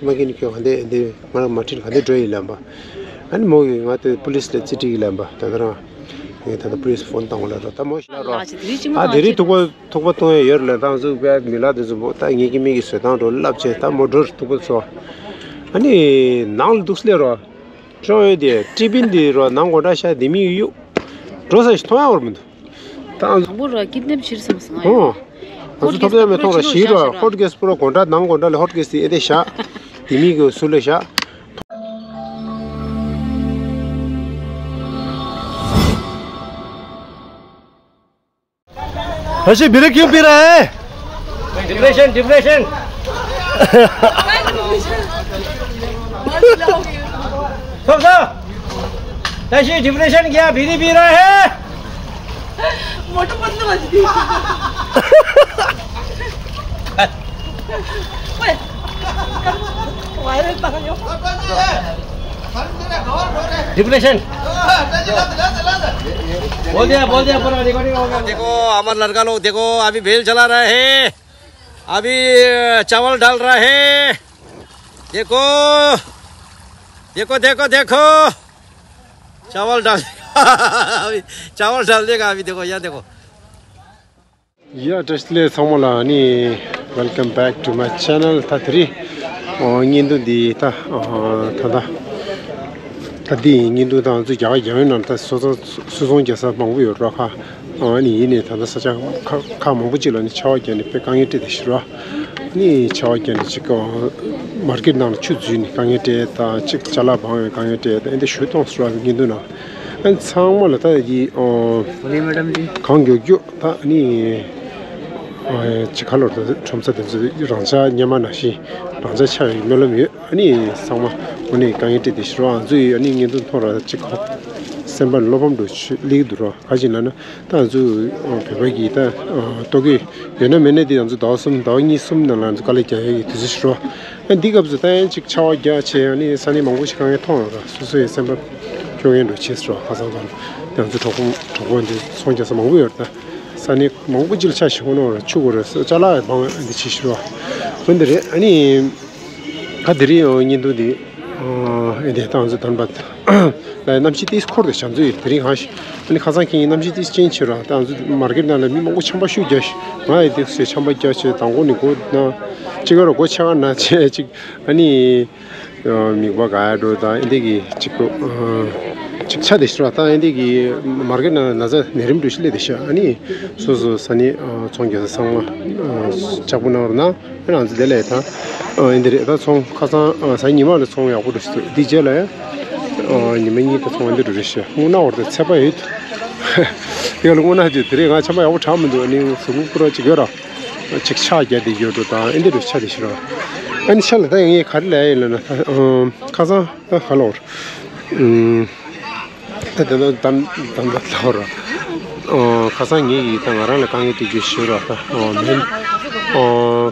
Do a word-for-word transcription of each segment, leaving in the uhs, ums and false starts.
མ་གི་ནི་ཁྱོད་ག་འདྲ་འདི་ང་ལ་མ་ཁྲིད་ག་འདྲ་འགྲོ་ཡི་ལབ་པ། ཨ་ནི་མོ་གིས་ང་དེ་པུ་ལིས་ལ་རྩིས་སྤྲད་ཀྱི་ལབ་པ། ད་ལྟ་རང་ངས་ད་ལྟ་པུ་ལིས་ཕོན་བཏང་བ་ལ་རོ། ད་མོ་ཞིག་ལ་རོ། ཨ་དེ་རིང་ཐུག་པ་ཐུག་པ་གཏོང་ཡ་ཡོད་རེད་ལ། ད་ང་ཚོ་བས་མི་ལ་དེ་ཚོ་མོ་ད་ངེད་ཀྱི་མིག་གིས་བཟོས་བཏང་འགྲོ་ལབ་བྱས། ད་མོ་འགྲོ་རེད་ཐུག་པ་ཚོ། ཨ་ནི་ནང་ལ་འདུག་སླེབས་རོ། ཅོ་ཡོད་དེ་ཀྲི་པིན་དེ་རོ། ནང་སྒོ་འགྲམ་ཤག་དེ་མིག་གཡུག་འགྲོ་ས་ཞིག་མཐོང་ཡ་བར་མི་འདུག་ད་ཨང་། དང་པོ་ར་ཀིཌ་ནེབ་བྱེད་སོང་ཟེར་ང་ཡོད། ཨོ། ང་ཚོ་ཐོབ་ཐང་མེད་མཐོང་ར་ཤི་ར། ཧོཊ་གེ་སི་པུ་ར་སྒོ་འགྲམ་ནང་སྒོ་འགྲམ་ལ་ཧོཊ་གེ་སི་དེ་ཨེ་དེ་བཞག་དེ་མིག་གི་ཟུར་ལ་བཞག तशी बिरे क्यों पी रहा है? Depression, depression. सब सब। तशी डिप्रेशन क्या बीड़ी पी रहा है? मोटू पतलू बजती। वायरल पायो। डिप्रेशन। बोल दिया, बोल दिया, पूरा रिकॉर्डिंग हो गया। देखो, हमारे लड़का लोग, देखो, अभी बेल चला रहा है, अभी चावल डाल रहा है। देखो, देखो, देखो, देखो, चावल डाल, अभी चावल डाल देगा। अभी देखो, यहाँ देखो। ཡ། བཀྲ་ཤིས་བདེ་ལེགས་ཚང་མ་ལ། ཨ་ནི། Welcome back to my channel. ད་དེ་རིང་ཨོ་བརྙན་ཐུང་འདི་ད་ཨ་ད་ད་ད་འདི་བརྙན་ཐུང་ད་ང་ཚོ་རྒྱ་གར་རྒྱ་བོད་ནང་ད་སོ་སོ་སོ་སོང་རྒྱ་ས་མང་པོ་ཡོད་རོགས་ཁ། ཨ་ནི་ཡིན་ནའི་ད་ད་ས་ཆ་ཁ་ཁ་མང་པོ་ཅིག་ལ་ནི་ཆར་པ་བརྒྱབ་ནས་དཔེ་དཀའ་ངལ་འཕྲད་བསྡད་ཤག་རོགས། ཨ་ནི་ཆར་པ་བརྒྱབ་ནས་ཅིག་ཨ་མར་ཀེཊ་ནང་ལ་ཆུ་འཛུལ་ནས་དཀའ་ངལ་འཕྲད། ད་ཅིག་ཅ་ལག་སྦང་བའི་དཀའ་ངལ་འཕྲད། ད་ཨེ་འདི་ཞུ་གཏོང་ཟེར་བ་བརྙན་ཐུང་ནང་། ཨ་ཚང་མ་ལ་ད་ཡི་ཨོ། ཨོ་ལེ་མེ་ཌམ་ཇི། གང་མགྱོགས་མགྱོགས་ད་ནི་ཨ་ཅི་ཁ་ལོར་ད་ཁྲོམ་ས་དེ་ཚོ་རང་ཅག་སྔོན་མ་ནང་བཞིན་རང་ཅག་ཆགས་ཡོད་སྨོན་ལམ་ཡོད། ཨ་ནི་ཚང་མ་དངོས་གནས་དཀའ་ངལ་འཕྲད་བསྡད་ཤག་རོགས། ང་ཚོ་ཡི་ཨ་ནི་བརྙན་ཐུང་མཐོང་ར་ཅིག་ཁོ་སེམས་པ་བློ་ཕམ་འགྲོ་ཆུ་སླེབས་ཀྱི་འདུག་རོགས། ག་ཅི་ལབ་ན་ད་ང་ཚོ་བོད་པ་གི་ད་ལྟོ་གོས་ཡོད་ན་མེད་ན་དེ་ང་ཚོ་ཟླ་བ་གསུམ་ཟླ་བ་གཉིས་གསུམ་ནང་ལ་ང་ཚོ་དཀའ་ལས་རྒྱག་ཡ་གི་དུས་ཚོད་ཤག་རོགས། ཨ་འདི་སྐབས་སུ་ད་ཡང་ཅིག་ཆར་པ་རྒྱག་བྱས། ཨ་ནི་ས་གནས་མང་པོ་ཞིག་དཀའ་ངལ་མཐོང་ཡོད་ར། སོ་སོ་ཡི་སེམས་པ་སྐྱོ་ངལ་འགྲོ་ཆེ་ཟེར་བ། ཁ་སང་ཙམ་ང་ཚོ་གྲོགས་པོ་གྲོགས་པོ་འདི་ཚོང་རྒྱག་ས་མང་པོ་ཡོད་རེད། ད་ས་གནས་མང་པོ་ཅིག་ལ་ཆ་ཞིག་ཧོ་ནོ་ར་ཆུ་གོ་ར་ཅ་ལག་ཡང་སྦང་འདི་བྱེད་ཤི་ར། འོན་ཏེ་རེད། ཨ་ནི་ཁ་དེ་རིང་ཡང་བརྙན་ཐུང་འདི་ཨེ་འདི་ད་ང་ཚོ་དམ་པ་ལ་གནམ་གཤིས་ཏིས་འཁོར་དེ་བྱ་ཚོད་ཡོད། དེ་རིང་གང་ཞིག་ཨ་ནི་ཁ་སང་ཁྱེད་ཀྱི་གནམ་གཤིས་ཏིས་ཅན་ཆེ་ར། ད་ང་ཚོ་མར་ཀེཊ་ནང་ལ་མི་མང་པོ་ཆམ་པ་ཤུགས་རྒྱག་ཤི། ང་ཡི་ཏིས་ཆམ་པ་རྒྱག་ཆེ། དང་པོ་ནི་སྒོ་ན་ཅིག་ར་སྒོ་ཕྱེ་ག་ན་ཆེ་ཅིག་ཨ་ནི། མིག་པ་ག་ཡ་འགྲོ་དང་ཨེ་འདི་གི་ཅིག་ཅིག་ཆ་དེ་ཤི་ར། ད་ཨེ་འདི་གི་མར་ཀེཊ་ནང་ན་ཚ་ནད་རིམས་འགྲོ་ཤི་ལེ་དེ་ཤ། ཨ་ནི་སོ་སོ་ས་ནི་ཚོང་རྒྱག་ས་ཚང་མ་ལྕགས་པོ་གནང་རོགས་གནང་། ཨ་ང་ཚོ་དེ་ལས་ད་ཨེ་འདི་རེད། ད་ཚོང་ཁ་སང་གཟའ་ཉི་མ་ལ་ཚོང་ཡག་པོ་འགྲོ་ཤི་འདུག་འདི་རྗེས་ལ་ཡ་ཉི་མ་གཉིས་ད་ཚོང་ཨེ་འདི་འགྲོ་རེ་ཤི། སྔོ་ནག་བར་དུ་ཚད་པ་ཡོད། དེ་ལ་སྔོ་ནག་ཅིག་དེ་རིང་ང་ཆམ་པ་ཡག་པོ་དྲག་མི་འདུག་ཨ་ནི་གཟུགས་པོ་ཕུ་ར་ཅིག་ཡོད་ར། ཅིག་ཆག་རྒྱག་དེ་ཡོད་འགྲོ་དང་ཨེ་འདི་རུ་ཆ་དེ་ཤི་ར། ཨ་ནི་ཤ་ལ་ད་ངས་ག་རེ་ལབ་ཡིན་ལབ་ན་ད་ཁ་སང་ད་ག་ལོར་ད་ད་ད་ད་ད་ལོར་ཁ་སང་ངས་ཀྱིས་ད་ང་རང་ལ་དཀའ་ངལ་སྤྲད་རྒྱུ་ཤི་ར། ད་མིན་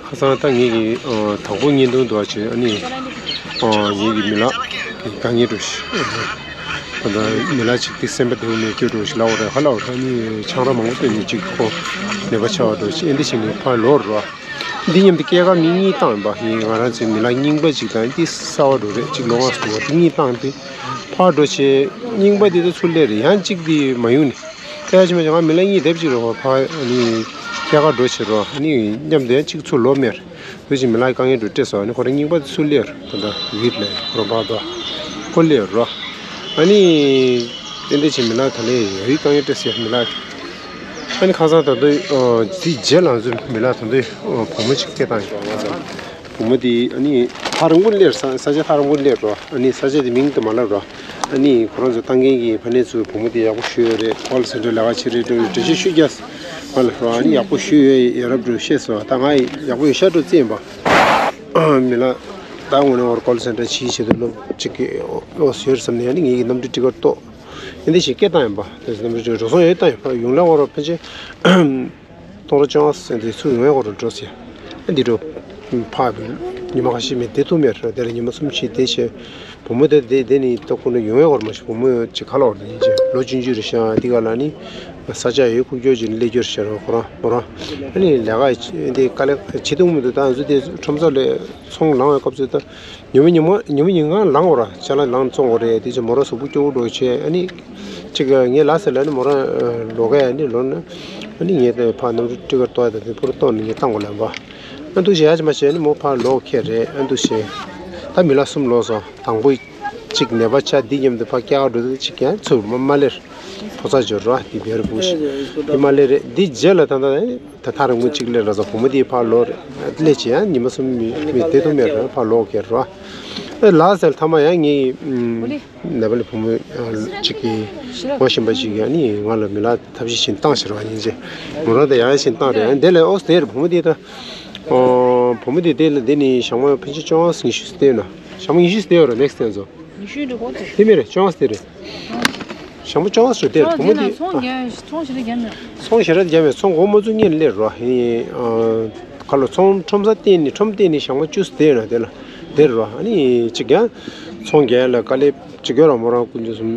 ཁ་སང་ད་ངས་ཀྱིས་དང་པོ་བརྙན་ཐུང་འདུག་བ་བྱས། ཨ་ནི་ངས་ཀྱིས་མི་ལ་དཀའ་ངལ་འགྲོ་ཤི། ད་ལྟ་མི་ལ་ཅིག་དེ་སེམས་པ་བདེ་བོ་མེད་སྐྱོ་འགྲོ་ཞིག་ལབ་པ་རེད། ཧ་ལབ་པ་རེད། ཨ་ནི་ཆང་རག་མང་པོ་བཏོན་ནས་ཅིག་ཁོ་ནད་པ་ཆགས་པ་འགྲོ་ཞིག་ཨེ་འདི་བྱས་ནས་ཕར་ལོག་རོགས། འདི་མཉམ་དུ་སྐྱེས་སྐར་མི་གཉིས་བཏང་ཡིན་པ། ངས་ང་རང་ཚོའི་མི་ལ་རྙིང་པ་ཅིག་དང་འདི་གསར་པ་འགྲོ་རེད། ཅིག་ལོ་ལྔ་སོང་བ་འདི་གཉིས་བཏང་སྟེ་ཕར་འགྲོ་བྱས། རྙིང་པ་འདི་ད་ཚུར་སླེབས་རེད། ཡང་ཅིག་འདི་མ་ཡོང་ནས་ད་ཡ་ཅི་མ་ཅི་ང་མི་ལ་གཉིས་སྡེབ་ཅིག་རོགས་ཕར་ཨ་ནི་སྐྱེས་སྐར་འགྲོ་བྱེད་རོགས། ཨ་ནི་མཉམ་དུ་ཡང་ཅིག་ཚུར་ལོག་མེར། དེ་བཞིན་མི་ལ་དཀའ་ངལ་འགྲོ་སྤྲད་སོང་། ཨ་ནི་ཁོ་རང་རྙིང་པ་དེ་ཚུར་སླེབས་རོགས། ད་ལྟ་ཡིད་ལ་ཁོ་རང་བར་དོ་ཁོ་སླེབས་རོགས། ཨ་ནི་ཏན་ཏན་བྱས་མི་ལ་ད་ལས་ཡ་ཡི་དཀའ་ངལ་སྤྲད་སོང་མི་ལ། ཨ་ནི་ཁ་སང་ད་ལྟ་དེའི་རྗེས་ལ་ང་ཚོ་མི་ལ་ད་ལྟ་བུ་མོ་ཅིག་སྐད་བཏང་ཡོད་པ། ང་ཚོ་བུ་མོ་དེ་ཨ་ནི་ཐག་རིང་པོ་སླེབས། ས་ས་ཆ་ཐག་རིང་པོ་སླེབས་རོགས། ཨ་ནི་ས་ཆ་དེ་མིང་དུ་མ་ལབ་རོགས། ཨ་ནི་ཁོ་རང་ཚོ་ལྟ་མཁན་གྱི་ཕ་ནས་ཚུར་བུ་མོ་དེ་ཡག་པོ་ཞུས་ཡོད་རེད། ཀོལ་སེན་ཊར་ལས་ཀ་བྱེད་རེད་འགྲོ་རེད། འགྲེལ་བཤད་ཤུགས་རྒྱག་ང་ལ་རོགས། ཨ་ནི་ཡག་པོ་ཞུས་ཡོད། ཡ་རབས་འགྲོ་ཤེས་སོང་། ད་ང་ཡག་པོ་ཡོད་ཤག་འགྲོ་རྩིས་ཡིན་པ། མི་ལ་ད་དངོས་གནས་ཁོ་རང་ཀོལ་སེན་ཊར་ཕྱིའི་ཆེད་དུ་སློབ་ཅིག་གི་ཨོ་ཟེར་བསམ་ནས་ཨ་ནི་ངེད་ཀྱི་གནམ་གྲུ་ཊི་ཀེཊ་ཏོག་ཨེ་འདི་ཞིག་སྐད་བཏང་ཡིན་པ། དེ་གནམ་གྲུ་ཊི་ཀེཊ་འགྲོ་སོང་ཡོད་བཏང་ཡིན་པ། ཡོང་ལ་ཁོ་རང་ཕལ་ཆེར་སྟོང་ཕྲག་བཅོ་ལྔ་ཙམ་དེ་ཚུར་ཡོང་ཡས་ཁོ་རང་འགྲོ་ཟེར། ཨ་འདི་འགྲོ་ཕ་བུ་ཉི་མ་ཁ་ཤས་མེད་བསྡད་ཐུབ་མེད་རེད། དེ་ལ་ཉི་མ་གསུམ་བཞི་བསྡད་བྱས། བུ་མོ་དེ་དེ་དེ་ནི་ལྟ་ཁུ་ནས་ཡོང་ཡས་ཁོ་རང་མ་ཤེས། བུ་མོ་ཅིག་ག་ལ་བར་དུ་ཡིན་ཅེ་ལོ་ཆུང་ཆུང་རེད་ཤག་འདི་ག་ལ་ནི། ས་ཆ་ཡོད། ཁུག་ཀྱོག་ཅིག་སླེབས་རྒྱུར་ཤར་བ་ཁོ་རང་མོ་རང་ཨ་ནི་ལས་ཀ་འདི་དཀའ་ལས་བྱེད་ཐུབ་མི་འདུག་ད་ང་ཚོ་དེ་ཁྲོམ་ས་ལས་ཚོང་ལངས་པའི་སྐབས་སུ་ད་ཉི་མ་ཉི་མ་ཉི་མ་ཉིན་གང་ལངས་འོ་ར་ཅ་ལག་ལངས་བཙོང་འོ་རེད། དེ་ཚོ་མོ་རང་གཟུགས་པོ་སྐྱོ་བོ་འགྲོ་བྱས་ཨ་ནི་ཅིག་ངས་ལ་ཟེར་ལ་ནི་མོ་རང་ལོག་ག་ཨ་ནི་ལོག་ན་ཨ་ནི་ངས་ད་ཕར་གནམ་གྲུ་ཊི་ཀེ་ཊི་གཏོང་ཡ་ད་དེ་ཕུར་གཏོང་ནས་ངས་བཏང་དགོས་ལབ་པ། ཨ་འདུག་བྱས་ཡ་ཅི་མ་བྱས་ནི་མོ་ཕར་ལོག་ཁེལ་རེད། ཨ་འདུག་བྱས་ད་མི་ལ་གསུམ་ལོག་སོང་། དང་པོ་གཅིག་ནད་པ་ཆགས་འདི་མཉམ་དུ་ཕར་སྐྱེལ་འགྲོ་དུས་གཅིག་ཀྱང་ཚུར་མ་མ་སླེབས། ཕོ་ཚ་འབྱོར་རོ་དེ་བེར་བུ་ཞིག་དེ་མ་སླེབས་རེད། འདི་རྗེས་ལ་ད་ལྟ་ད་ཐག་རིང་པོ་གཅིག་སླེབས་ར་ས་བུ་མོ་དེ་ཕར་ལོག་རེད། སླེབས་བྱས་ཡང་ཉི་མ་གསུམ་མི་མི་བསྡད་ཐུབ་མེད་ར་ཕར་ལོག་ཁེལ་རོ། ཨེ་ལ་ཟེར་ཐ་མ་ཡང་ངའི་ནད་པ་ལ་བུ་མོ་གཅིག་གིས་ངོ་ཤེས་པ་གཅིག་གིས་ནི་ང་ལ་མི་ལ་ཐབས་ཤེས་བཞིན་བཏང་ཟེར་བ་ཡིན་ཅེས་མོ་རང་དང་ཡང་བཞིན་བཏང་རེད། ཨ་འདི་ལས་ཨོ་སྟེར་བུ་མོ་དེ་ད་བུ་མོ་དེ་དེ་ལ་དེ་ནི་ཞག་མ་ཕན་ཆད་བཅོ་ལྔ་ཉི་ཤུ་སྟེར་ན་ཞག་མ་ཉི་ཤུ་སྟེར་ཡོད་ར་ནེག་སི་ཊེན་ཚོ། ཉི་ཤུ་འགྲོ་གོ་ཚེ། དེ་མེད་རེད། བཅོ་ལྔ་སྟེར་རེད། ཞག་མ་བཅོ་ལྔ་ཞུ་སྟེར་བུ་མོ་དེ་ཚོང་རྒྱག་ཚོང་ཞེ་དྲག་རྒྱག་མེད། ཚོང་ཞེ་དྲག་རྒྱག་མེད། ཚོང་སྒོར་མོ་བཙུགས་ཉིན་སླེབས་རོ། ཨ་ནི་ཁ་ལོ་ཚོང་ཁྲོམ་ས་བརྟེན་ནས་ཁྲོམ་བརྟེན་ནས་ཞག་མ་བཅུ་སྟེར་ན་དེ་ལ་སྟེར་རོ། ཨ་ནི་གཅིག་ཀྱང་ཚོང་རྒྱག་ལ་དཀའ་ལས་གཅིག་ཡོད་ར་མོ་རང་ཀུན་སྤྱོད་གསུམ།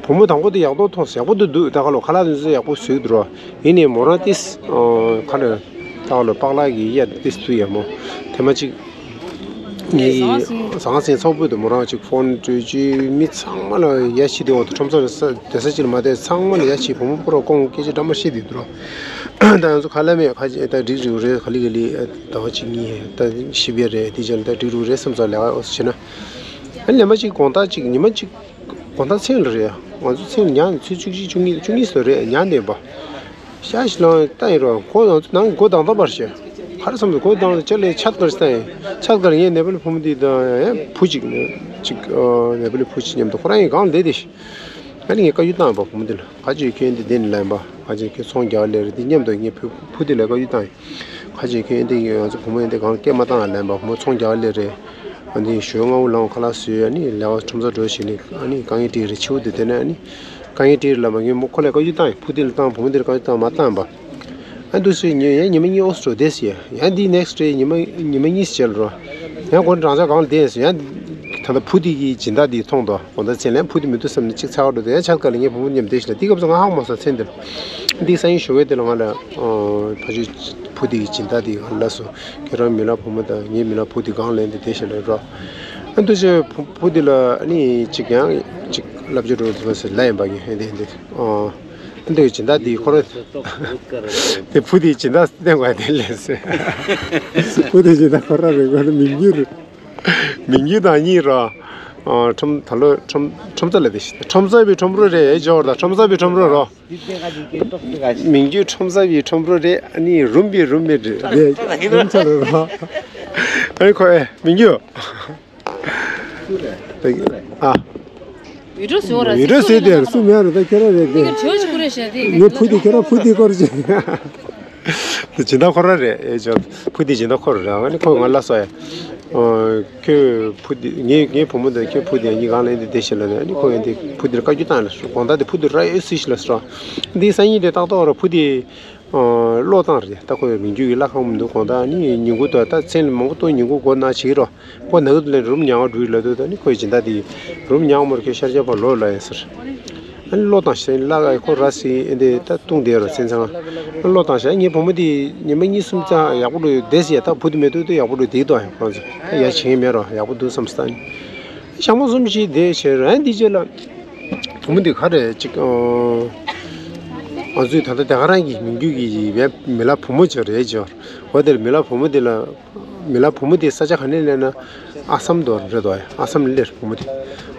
བུ་མོ་དང་པོ་དེ་ཡག་ཐོག་མཐོང་ཡག་པོ་འདུག་འདུག་ད་ཁ་ལོ་ཁ་ལག་དེ་ཚོ་ཡག་པོ་བཟོས་འདུག་རོ། ཡིན་ནའི་མོ་རང་ཏིས་ཁ་ལོ་ད་ཁ་ལོ་པགས་ལག་གི་གཡའ་ཏིས་ཐུ་ཡ་མོ་དེ་མ་གཅིག་ངའི་ཟང་ཟིང་ཚོགས་པོད་དུ་མོ་རང་གཅིག་ཕོན་སྤྲོད་ཀྱི་མི་ཚང་མ་ལ་ཡ་ཕྱི་དེ་འོག་ཏུ་ཁྲོམ་ས་རེ་ས་དེ་ས་ཕྱིར་མ་དེ་ཚང་མ་ལ་ཡ་ཕྱི་བུ་མོ་པོ་རོ་ཀོང་སྐད་ཆ་འདྲ་མ་བཤད་དུས་འདུག་རོ། ད་ང་ཚོ་ཁ་ལ་མེད་ཁ་ཅིག་ད་འགྲིག་རིག་རེད། ག་ལི་ག་ལི་ཟླ་བ་གཅིག་གཉིས་ད་ཤི་བའི་རེད། དེ་ཅན་ད་འགྲིག་རིག་རེད་བསམ་ཚོ་ལས་ཀ་འོ་བྱེད་ན་ཨ་ལས་མ་གཅིག་དགོང་དག་གཅིག་ཉི་མ་གཅིག་དགོང་དག་མཚན་ལ་རེད། ང་ཚོ་མཚན་ལ་ཉལ་ནས་ཚོད་བཅུ་གཅིག་བཅུ་གཉིས་བཅུ་གཉིས་སུ་རེད་ཉལ་འདོན་པ། ཤ་ཞིག་ལངས་ལྟ་ཡིན་རོགས། ཁོ་ང་ཚོ་ནང་གི་སྒོ་བདག་ཐོབ་པར་བྱས། ག་རེ་བསམ་དུ་སྒོ་བདག་ལ་ཅ་ལས་ཆར་དཀར་ལྟ་ཡིན། ཆར་དཀར་ངས་ནེ་པ་ལི་བུ་མོ་འདི་དང་ཡང་བུ་གཅིག་ནས་གཅིག་ནེ་པ་ལི་བུ་གཅིག་མཉམ་དུ་ཁོ་རང་ཡང་སྒང་ལ་བསྡད་དེ། ཨ་ནི་ངས་བཀའ་བཀྱོན་བཏང་བ་བུ་མོ་འདི་ལ་ག་ཅིག་ཁྱོད་འདི་བསྡད་ནས་ལན་པ་ག་ཅིག་ཁྱོད་ཚོང་རྒྱག་ལས་རེད་འདི་མཉམ་དུ་ངས་བུ་བུ་འདི་ལ་བཀའ་བཀྱོན་བཏང་ཡིན། ཁ་ཅིག་ཁྱོད་འདི་ཡོད་ང་ཚོ་བུ་མོ་ཡིན་འདི་གང་སྐད་མ་བཏང་ལན་པ་བུ་མོ་ཚོང་རྒྱག་ལས་རེད། ཨ་འདི་ཞོལ་སྔ་བོ་ལངས་ཁ་ལག་བཟོས་ཨ་ནི་ལས་ཀ་ཁྲོམ་ས་འགྲོ་བྱས་ནས་ཨ་ནི་དཀའ་ངལ་འཕྲད་རེད་ཕྱི་བོ་འདི་དེ་ནས་ཨ་ནི་དཀའ་ངལ་འཕྲད་རེད་ལབ་མ་ངས་མོ་ཁོ་ལ་བཀའ་བཀྱོན་བཏང་ཡིན། བུ་འདི་ལ་བཏང་བུ་མོ་འདི་ལ་བཀའ་བཀྱོན་བཏང་མ་བཏང་པ། ཨ་འདུག་སེ་ཉོས་ཡང་ཉི་མ་གཉིས་ཨོ་སི་འགྲོ་བསྡད་ཟེར་ཡ། ཡང་འདི་ནེག་སི་ཊི་ཌེ་ཉི་མ་ཉི་མ་གཉིས་བྱས་ལ་རོ། ཡང་ཁོ་རང་ཅག་སྒང་ལ་བསྡད་ཟེར་ཡང་ད་ལྟ་བུ་འདི་གི་སྦྱིན་བདག་འདི་མཐོང་དོ། དགོང་དག་མཚན་ལན་བུ་འདི་མི་འདུག་བསམ་ནས་གཅིག་ཚ་བ་འགྲོ་དུས་ཡང་ཆར་དཀར་ལ་ངས་བུ་མོ་མཉམ་བསྡད་ཤིག་ལ་འདི་སྐབས་སུ་ང་ཧང་མ་སོང་མཚན་འདིར། འདི་སང་ཉིན་ཞོགས་ཀས་དེ་ལ་ང་ལ་ཕ་ཆོས་བུ་འདི་གི་སྦྱིན་བདག་འདི་ང་ལ་སོ་ཁྱེད་རང་མི་ལ་བུ་མོ་དང་ངའི་མི་ལ་བུ་འདི་སྒང་ལ་འདི་བསྡད་ཤིག་ལ་རོ། ཨ་འདུག་སེ་བུ་བུ་འདི་ལ་ཨ་ནི་གཅིག་ཡང་གཅིག་བསླབ་བྱ་འགྲོ་འདུག་ཟེར་ལབ་ཡིན་པ་ངས་འདི་འདི། འདི་སྦྱིན་བདག་འདི་ཁོ་རང་། དེ་བུ་དེའི་སྦྱིན་བདག་བསྟན་དགོས་དེ་ལས་ཟེར། བུ་དེའི་སྦྱིན་བདག་ཁོ་རང་རེད། ཁོ་རང་མིང་རྒྱུད་རེད། མིང་རྒྱུད་དང་གཉིས་རོ། ཁྲོམ་ད་ལོ་ཁྲོམ་ཁྲོམ་ཚ་ལ་དེ་ཁྲོམ་ཚ་བའི་ཁྲོམ་རོ་རེད་ཡེ་འབྱོར་དང་ཁྲོམ་ཚ་བའི་ཁྲོམ་རོ་རོ། མིང་རྒྱུད་ཁྲོམ་ཚ་བའི་ཁྲོམ་རོ་རེད། ཨ་ནི་རུམ་པའི་རུམ་མེད་རེད། རེད་ཁྲོམ་ཚ་རེད་རོ། ཨ་ནི་ཁོ་ཨེ་མིང་རྒྱུད། ཨ། ཡུལ་གྲུ་བཟོས་ར་ཡུལ་གྲུ་བཟོས་དེ་སུ་མེད་རེད། ད་ཁྱེད་རང་རེད་དེ། ངས་བུ་དེ་ཁྱེད་རང་བུ་དེ་སྐོར་ཅིག་དེ་སྦྱིན་བདག་ཁོ་རང་རེད་ཨེ་ཅོ། བུ་དེ་སྦྱིན་བདག་ཁོ་རང་རེད། ཨ་ནི་ཁོས་ང་ལ་སོ་ཡ། ཁྱོད་བུ་དེ་ངའི་ངའི་བུ་མོ་དང་ཁྱོད་བུ་དེ་གཉིས་གང་ལ་འདི་བསྡད་ཤིག་ལ་ནས་ཨ་ནི་ཁོ་ཡང་དེ་བུ་དེར་བཀའ་བཀྱོན་བཏང་ལ་སོ། དགོང་དག་དེ་བུ་དེ་ར་ཨེ་སུ་ཞིག་ལ་སོ། འདི་སང་ཉིན་དེ་ཏག་ཏག་ར་བུ་དེ། ཨ་བློ་བཏང་རེད། ད་ཁོའི་མིང་རྒྱུད་ཀྱི་བླ་ཁང་མི་འདུག་དགོང་དག་ནི་ཉིན་གུང་དང་ད་མཚན་ལ་མང་པོ་གཏོང་ཉིན་གུང་སྒོ་ན་བྱེད་ཀྱི་རོ། ཁོ་ནག་ལས་རུམ་ཉང་བ་འགྲུལ་ལ་དུ་ད་ནི་ཁོའི་སྦྱིན་བདག་དེ་རུམ་ཉང་མོར་ཁྱོད་ཤར་རྒྱག་པ་ལོ་ལ་ཡིན་ཟེར། ཨ་ནི་བློ་བཏང་ཞེས་བླ་ཁོ་ར་སི་ཨེ་འདི་ད་བཏུང་བསྡད་རོ་མཚན་ཚང་། བློ་བཏང་ཞེས་ངའི་བུ་མོ་དེ་ཉི་མ་གཉིས་གསུམ་ཙམ་ཡག་པོ་འགྲོ་བསྡད་ཟེར་ཡ། ད་བུ་དེ་མེད་དུས་དུ་ཡག་པོ་འགྲོ་བསྡད་དོ་ཡང་ཁོང་ཚོ་ཡ་བྱེད་ངེས་མེད་རོ། ཡག་པོ་འདུག་བསམ་སྟ་ནི་ཞག་མོ་གསུམ་ཞིག་བསྡད་བྱས་ར་འདི་རྗེས་ལ། བུ་མོ་འདི་ག་རེ་ཅིག་ང་ཚོའི་ད་ལྟ་དེ་ག་རང་གི་མི་རྒྱུད་ཀྱི་ཡིན་པའི་མི་ལ་བུ་མོ་ཅིག་རེད་ཅོ། འོ་དེར་མི་ལ་བུ་མོ་འདི་ལ། མི་ལ་བུ་མོ་འདི་ས་ཆ་ག་ནས་སླེབས་ན་ཨ་སམ་དུ་རེད་དོ། ཨ་སམ་ལ་སླེབས་བུ་མོ་འདི།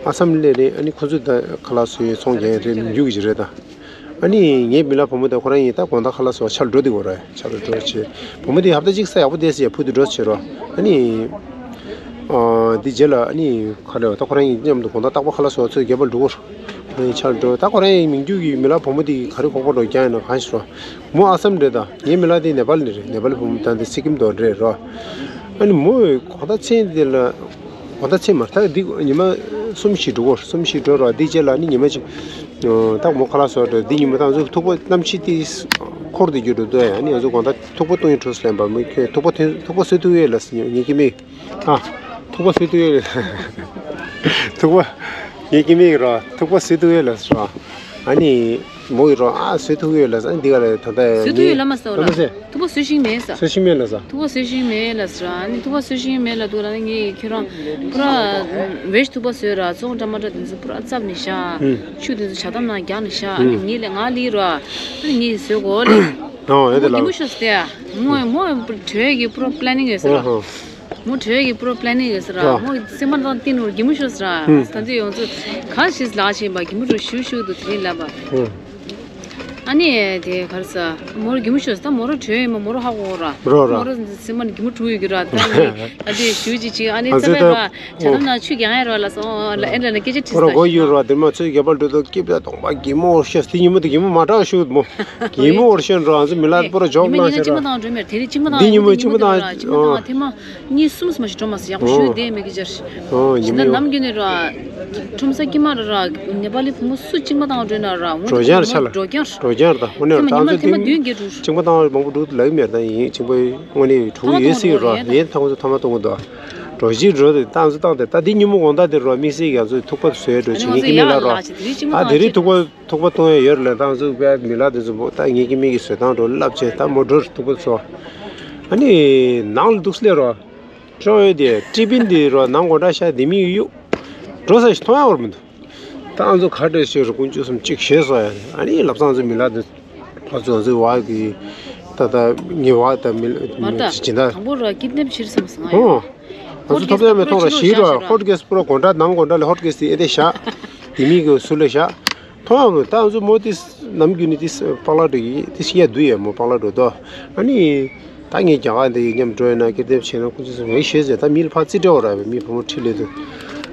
ཨ་སམ་ལ་སླེབས་ནས་ཨ་ནི་ཁོ་ཚོས་ད་ཁ་ལག་བཟོས་ཚོང་རྒྱག་རེད། མི་རྒྱུད་ཀྱི་རེད་ད། ཨ་ནི་ངའི་མི་ལ་བུ་མོ་དང་ཁོ་རང་གཉིས་ད་དགོང་དག་ཁ་ལག་བཟོ་བ་ཆ་ལ་འགྲོ་འདི་གོ་ར་ཆ་ལ་འགྲོ་བྱས། བུ་མོ་དེ་ཧབ་ཏ་གཅིག་ས་ཡག་པོ་བསྡད་ཟེར་ཡ་བུ་དེ་འགྲོ་བྱེད་རོགས། ཨ་ནི། ཨ་འདི་རྗེས་ལ་ཨ་ནི་ག་རེ་བ་ད་ཁོ་རང་གཉིས་མཉམ་དུ་དགོང་དག་རྟག་པར་ཁ་ལག་བཟོ་བ་ཚོས་རྒྱབ་པར་འགྲོ་གོ་ར་ཆ་ལ་འགྲོ། ད་ཁོ་རང་གཉིས་མི་རྒྱུད་ཀྱི་མི་ལ་བུ་མོ་དེ་ག་རེ་ཁོག་པ་འགྲོ་རྒྱག་ཡིན་ན་གང་ཞིག་རོགས། མོ་ཨ་སམ་རེད་ད། ངའི་མི་ལ་དེ་ནེ་པལ་ནས་རེད། ནེ་པལ་བུ་མོ་ད་འདི་སི་ཀིམ་དོ་རེད་རོགས། ཨ་ནི་མོས་དགོང་དག་མཚན་དེ་ལ། དགོང་དག་མཚན་མ་ད་འདི་ཉི་མ་གསུམ་བཞི་འགྲོ་གོ་ར་གསུམ་བཞི་འགྲོ་རོགས། འདི་རྗེས་ལ་ནི་ཉི་མ་གཅིག་ད་མོ་ཁ་ལག་བཟོ་འགྲོ། འདི་ཉི་མ་ད་ང་ཚོ་ཐུག་པ་གནམ་གཤིས་དེ་འཁོར་དུ་གྱུར་འགྲོ་འདུག་ཨ་ནི་ང་ཚོ་དགོང་དག་ཐུག་པ་བཏུང་ཡིན་འགྲོ་ཟེར་ལབ་པ་མོས་ཁྱོད་ཐུག་པ་ཐུག་ཐུག་པ་བཟོ་ཐུབ་ཡོད་ལ་ཟེར་ངས་ཀྱི་མིག་ཨ་ཐུག་པ་བཟོ་ཐུབ་ཡོད་ལ་ཐུག་པ་ངས་ཀྱི་མིག་རོགས་ཐུག་པ་བཟོ་ཐུབ་ཡོད་ལ་ཟེར་རོགས། ཨ་ནི། མོ་ཡིས་རོ་ཨ་བཟོས་ཐུབ་ཡོད་ལ་ས་འདི་ག་ལ་ད་ལྟ་བཟོས་ཐུབ་ཡོད་ལ་མ་ཟེར་བ་ལ། ཐུག་པ་བཟོས་ཤིང་མེད་ས། བཟོས་ཤིང་མེད་ལ་ས། ཐུག་པ་བཟོས་ཤིང་མེད་ལ་ས། ཨ་ནི་ཐུག་པ་བཟོས་ཤིང་མེད་ལ་འདུག་ལ་ནི་ངས་ཁྱོད་རང་པུ་ར་བེ་ཤི་ཐུག་པ་བཟོས་ར་ཙོང་ཊ་མ་ཊ་དེ་ཚོ་པུ་ར་བཙབ་ནས་བཞག་ཆུ་དེ་ཚོ་ཇ་དམ་ནང་རྒྱག་ནས་བཞག་ཨ་ནི་ངས་ལས་ང་ལི་ར་ཨ་ནི་ངས་བཟོས་གོ་ལེ། ཨོ་ཡོད་དེ་ལ། མོ་གི་མོ་ཤོས་ཏེ་མོ་མོ་བྲོས་ཀྱི་པུ་ར་པི་ལེ་ནིང་ཡོད་ས་ར། མོ་བྲོས་ཀྱི་པུ་ར་པི་ལེ་ནིང་ཡོད་ས་ར། མོ་སེམས་པ་ནང་བསྟན་ནོར་གི་མོ་ཤོས་ས་ར། ད་ཚོད་ཡོང་ཚོད་ག་ཞིག་ལག་ཆེན་པ་གི་མོ་རུ་ཤུ་ཤུ་དུ་དེ་ལ་བ། ཨ་ནི་དེ་གར་ས་མོ་རུ་གི་མོ་ཤོས་ད་མོ་རུ་བྲོས་ཡིན་མ་མོ་རུ་ཧ་གོ་ར། རོ་ར། མོ་རུ་སེམས་པ་ནི་གི་མོ་དྲུག་ཡོད་གི་ར། ད་ནི་ད་དེ་ཞུ་ཅི་ཅི་ཨ་ནི་ཨ་ཚེ་ཚ་མེད་ད་ར་ཇ་དམ་ན་ཆུ་རྒྱག་ཡ་ར་ལ་སོང་ལ་ཨེ་འདྲ་ན་སྐད་ཆ་དྲིས་ས་ར་གོ་ཡུ་ར། དེ་མ་ཚོད་རྒྱ་པ་འགྲོ་དུ་སྐྱིབ་ད་གཏོང་པ་གི་མོ་ཤོས་དེ་ཉི་མོ་དེ་གི་མོ་མ་དྲག་ཤུ་མོ་གི་མོ་བར་ཤོན་ར། ཨ་ཚེ་མི་ལ་པོ་ར་ཇོག་ལ་ཤེ་ར། ཉི་མ་དང་འགྲོ་མེད་དེ་རིང་གཅིག་མ་དང་འགྲོ་མེད་ར། ཉི་མ་དང་ཐེངས་མ་གཉིས་གསུམ་མ་ཞིག་འགྲོ་མ་སི་ཡག་པོ་ཞུ་བསྡད་མེད་ཀི་ཅར། ཨོ་ཉི་ཞི་ན་མ་ནམ་རྒྱུན་ནས་ར། ཁྲོམ་ས་དཀྱིལ་མ་ར་ར་ནེ་པ་ལི་བུ་མོ་སུ་གཅིག་མ་དང་འགྲོ་ན་ར་འོན་འགྲོ་རྐྱང་ར་ཆ་ལ། འགྲོ་རྐྱང་ར། འགྲོ་རྐྱང་ར་ད་དངོས་གནས་ཐེངས་མ་ད་ཉི་མ་ཚོ་ཐེངས་མ་བདུན་བརྒྱད་འགྲོ། གཅིག་མ་དང་མང་པོ་འགྲོ་ལབ་ཀྱི་མེད་ད་ཡིན་གཅིག་པ་དངོས་གནས་གྲུ་ཐོག་མ་ཡོད་ཐོག་སྲིད་མ་ར་རེད། ཡིན་ཐག་ཚོ་ཐ་མ་གཏོང་གི་འདུག་འགྲོ་གཞི་འགྲོ་དེ་ད་ཚོ་བཏང་དེ་ད་འདི་ཉི་མ་དགོང་དག་དེ་ར་དམིགས་བསལ་གྱི་ང་ཚོ་ཐུག་པ་བཟོས་འགྲོ་ཅིག་ངེད་ཀྱི་མི་ལ་ར། ཨ་དེ་རིང་ཐུག་པ། ཐུག་པ་གཏོང་ཡ་ཡོད་རེད་ལ་ཏང་ཙུག་པའི་མི་ལ་དེ་ཚོ་ད་ངེད་ཀྱི་མིག་གིས་བཟོས་སྟངས་འགྲོ་ལབ་བྱས་ད་མོ་འགྲོ་ཐུག་པ་ཚོ། ཨ་ནི་ནང་ལ་འདུག་སླེབས་རོགས། ཅོ་ཡོད་དེ་ཀྲི་པིན་དེ་རོགས་ནང་སྒོ་འདྲ་ཤ་དེ་མིག་གཡུག་འགྲོ་ས་ཞིག་མཐོང་ཡ་བར་མི་འདུག་ཏང་ཙུག་ག་འདྲ་ཤོད་རོགས་དཀོན་མཆོག་གསུམ་གཅིག་ཞེས་སོ་ཡ་ཨ་ནི་ལབ་སང་ཙུག་མི་ལ་དེ་ཕར་ཚུར་ཙུག་བ་གི་ད་ད་ངེད་བ་ད་མི་མ་ད་ཇི་འདྲ་དང་པོ་རོགས་ཀིད་ནེབ་བྱེད་བསམ་སོང་ཨ་ཡ། ཨོ། ང་ཚོ་ཐོབ་ཐང་མེད་མཐོང་ར་ཞིག་ར་ཧོ་ཊི་ཀེ་སི་པུ་ར་སྒོ་འདྲ་ནང་སྒོ་འདྲ་ལ་ཧོ་ཊི་ཀེ་སི་དེ་ཨེ་དེ་བཞག་དེ་མིག་གི་ཟུར་ལ་བཞག་མཐོང་བ་ད་ང་ཚོ་མོ་དེ་ནམ་རྒྱུན་ནི་དེ་པག་ལག་འགྲོ་གི་དེ་ཤི་ཡ་དུ་ཡ་མོ་པག་ལག་འགྲོ་དོ། ཨ་ནི་ད་ངས་རྒྱ་གར་འདི་མཉམ་འགྲོ་ཡ་ན་སྐྱེ་ལྡན་བྱས་ན་ཁོ་ཚོ་ཚོ་ངས་ཤེས་ཟེར་ད་མི་ལ་ཕར་རྩིས་སྤྲད་འོ་ར་བའི་མི་བུ་མོ་ཁྲིད་ལས་དུ།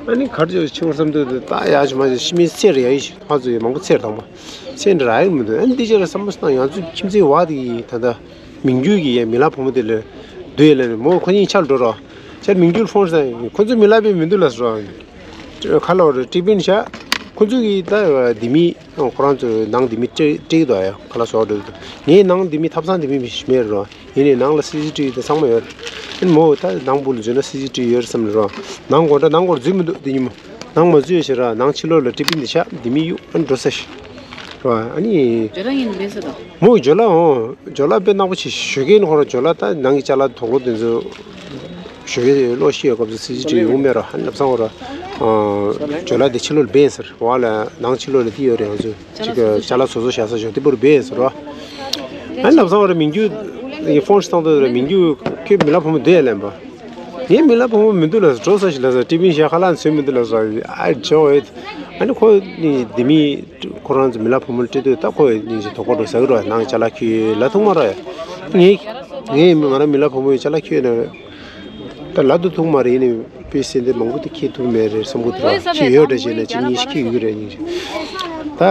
ཨ་ནི་གར་ཅོ་ཆེ་བར་བསམ་དུས་དུ་ད་ཡ་ཅི་མ་ཅི་ཤི་མི་ཚེ་རེ་ཡ་ཡི་ཤི་ཕར་ཚུར་ཡ་མང་པོ་ཚེ་དང་པོ་ཚེ་འདྲ་ར་ཡི་མི་འདུག་ཨ་ནི་འདི་ཅི་ར་བསམ་བློ་བཏང་ང་ཚོ་ཁྱིམ་མཚེས་བ་དེ་ཡི་ད་ད། མི་རྒྱུད་ཀྱི་ཡ་མི་ལ་བུ་མོ་དེ་ལ་སྡུག་ཡ་ལ་ནི་མོ་ཁོ་གཉིས་ཆར་འགྲོ་རོགས། ཆར་མི་རྒྱུད་ཕོན་སང་ཁོ་ཚོ་མི་ལ་པའི་མི་འདུག་ལ་སོ། ཁ་ལོ་རེ་ཀྲི་པིན་ཤ། ཁོ་ཚོ་གི་ད་དེ་མི་ཁོ་རང་ཚོ་ནང་དེ་མི་ཀྲི་ཀྲི་དོ་ཡ་ཁ་ལ་སོ་འགྲོ་དུ། ངའི་ནང་དེ་མི་ཐབ་ཚང་དེ་མི་མི་ཤི་མེད་རོ། ཡིན་ནའི་ནང་ལ་སི་སི་ཊི་བི་དེ་ཚང་མ་ཡོད། ཨ་ནི་མོ་ད་ནང་བུ་ལ་འཛུལ་ན་སི་སི་ཊི་བི་ཡོད་བསམ་ལ་རོ། ནང་སྒོ་འདྲ་ནང་སྒོར་འཛུལ་མི་འདུག་དེ་ཉིན་མོ། ནང་མ་འཛུལ་ཞེ་ར་ནང་ཕྱི་ལོགས་ལ་ཀྲི་པིན་དེ་ཤ་དེ་མི་གཡུག་ཨ་ནི་འགྲོ་ས་ཤི། རོ་ཨ་ནི། ཇོ་ར་ཡིན་མེད་ས་དང་། མོ་ཇོ་ལ་འོང་། ཇོ་ལ་དཔེ་ནག་པོ་ཆེ་ཞོ་གེ་ནི་ཧོ་ར་ཇོ་ལ་ད་ནང་གི་ཅ་ལག་དོག་ལོ་དེ་ཚོ་ཞོ་གེ་ལོ་ཤི་ཡོད་སྐབས་སུ་སི་སི་ཊི་བི་ཡོང་མེད་ར་ཧ་ནབ་སང་ཧོ་ར་ཇོ་ལ་དེ་ཕྱི་ལོགས་ལ་བེན་ཟེར་བ་ལ་ནང་ཕྱི་ལོགས་ལ་དེ་ཡོད་རེད་ང་ཚོ་ཅིག་ཅ་ལག་བཟོ་བཟོ་བྱ་ས་ཞོ་དེ་པོར་བེན་ཟེར་ར་ཧ་ནབ་སང་ཧོ་ར་མིང་རྒྱུ་ཡི་ཕོན་ཤི་བཏང་དུས་ར་མིང་རྒྱུ་ཁྱོད་མི་ལ་ཕོ་མོ་བསྡད་ལན་པ། ངའི་མི་ལ་ཕོ་མོ་མི་འདུག་ལ་འགྲོ་ས་ཞིག་ལ་ས་ཀྲི་པིན་ཞག་ཁ་ལག་ཚོད་མི་འདུག་ལ་ས་ཨ་ཇོ་ཨེ། ཨ་ནི་ཁོ་ནི་དེ་མི་ཁོ་རང་ཚོ་མི་ལ་ཕོ་མོ་སྤྲད་དུས་ད་ཁོ་ནི་ཞིག་དོག་པ་འགྲོ་ཟ་གི་རོ་ནང་ཅ་ལག་ཁྱི་ལ་ཐུག་མ་ར་ཡ། ངའི་ངའི་མི་ང་རང་མི་ལ་ཕོ་མོ་ཡི་ཅ་ལག་ཁྱི་ན་ད་ལ་དུ་ཐུག་མ་རེད་ནི་པི་སེ་འདི་མང་པོ་དེ་ཁྱི་ཐུག་མེད་རེད་བསམ་གི་འདུག་ར་ཁྱི་ཡོད་འདྲ་བྱས་ན་ཅི་ཉིན་ཞིག་ཁྱི་ཡོད་རེད་ཉིན་ཞིག་ད་